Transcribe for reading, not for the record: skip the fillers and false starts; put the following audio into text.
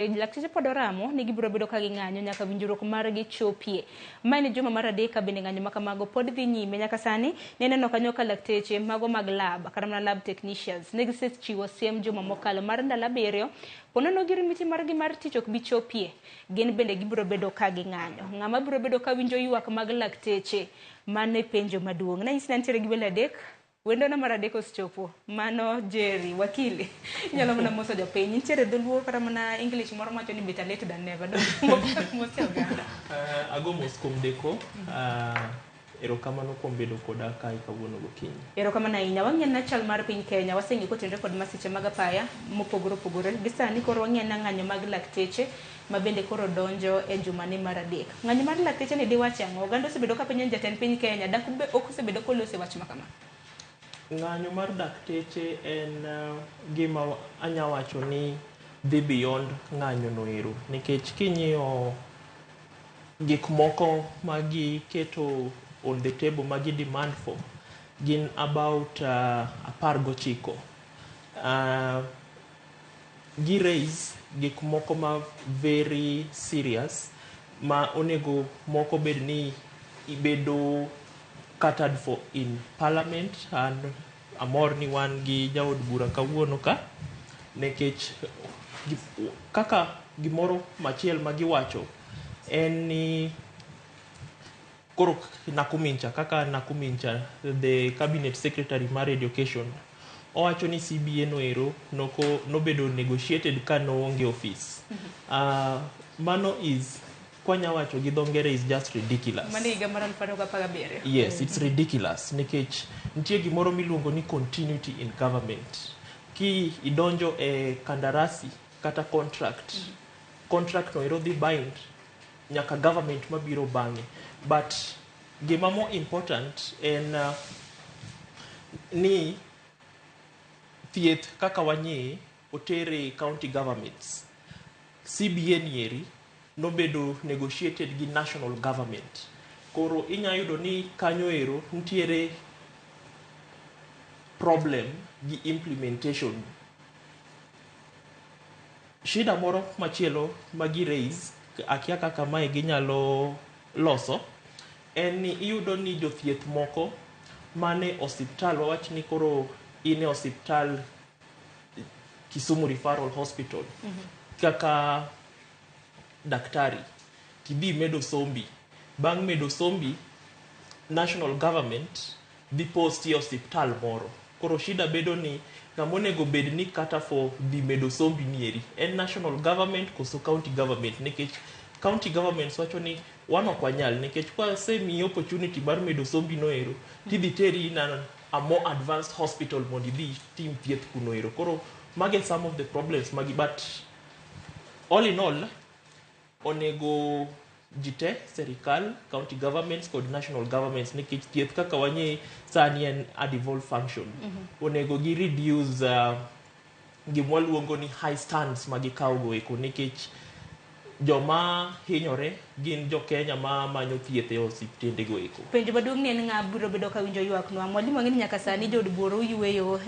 Lakteche pod oramo ni gibiro bedo ka ging'anyo nyaka winjruok margi chopie. Ma en juma mar adek ka bende ng'anyo ma kamago pod dhi nyime. Nyaka sani ne neno kanyo ka lakteche mago mag lab kata mana lab technicians ne gisechiwo siem juma mokalo mar ndalo 7 ponono girmiti margi mar tich ok bi chopie. Gin bende gibiro bedo ka ging'anyo. Ng'ama biro bedo ka winjo ywak mag lakteche? Mano e penjo maduong'. Nanyisi ni antiere gi welo adek. Wendona mar adek osechopo. Mano Jerry, wakili. Inyalo mana moso jopiny. Nitiere dholuo kata mana English moro mawacho ni better late than never. Mose oganda. Ago mos kuom deko. Erokamano kuom bedo koda kae kawuono gokinyi. Erokamano ahinya. Wang'iyo na chal mar piny Kenya. Waseng'iyo kotenore kod masiche mag apaya mopogore opogore. Gi sani koro wang'iyo na ng'anyo mag lakteche ma bende koro donjo e jumane mar adek. Ng'anyo mar lakteche ni diwache ang'o? Oganda osebedo ka penjo ni jatend piny Kenya dak ok osebedo koloso e wach ma kama. Ng'anyo mar dakteche en gima anya wacho ni dhi beyond ng'anyo no ero nikech king'iyo gik moko ma giketo on the table ma gi demand for gin about 19. Gi raise gik moko ma very serious ma onego moko bed ni ibedo catered for in parliament, and amor ni wan gi jaod bura kawuono ka nikech kaka gimoro machielo ma giwacho en ni koro Nakumincha, kaka Nakumincha, the cabinet secretary mar education, owacho ni CBA no ero noko nobedo negotiated ka noonge office. Mano is kwanya wacho gi dho ngere is just ridiculous. Mano higa mar 2017. Yes, it's ridiculous nikech nitie gimoro miluongo ni continuity in government. Ki idonjo e kandarasi kata contract, contract no ero dhi bind nyaka government mabiro bang'e. But gima more important en ni thieth kaka wang'eye otere county governments. CBA nieri nobedo negotiated gi national government. Koro inya yudo ni kanyo ero nitiere problem gi implementation. Shida moro machielo ma gi raise, akia kaka mae ginyalo loso, en ni iyudo ni jothieth moko mane osiptal, wawach ni koro in e osiptal Kisumu Referral Hospital kaka daktari, tidhi medo sombi. Bang' medo sombi, national government dhi posti e osiptal moro. Koro shida bedo ni ng'ama onego bed ni kata for dhi medo sombi nieri en national government koso county government, nikech county governments wacho ni wan ok wanyal, nikech kwasemiyi opportunity mar medo sombi no ero, tidhi teri in a more advanced hospital mondo idhi itim thieth kuno ero. Koro mage some of the problems magi, but all in all onego ji te, serikal, county governments kod national governments, nikech thieth kaka wang'e sani en a devolved function, onego gi reduce gima waluongo ni high stands ma gikawo go eko, nikech joma hinyore gin jo Kenya ma manyo thieth e osiptende go eko. Penjo maduong' ni en ng'a biro bedo ka winjo ywak nwa. Mwalimu, ang'e ni nyaka sani jood bura oyweyo e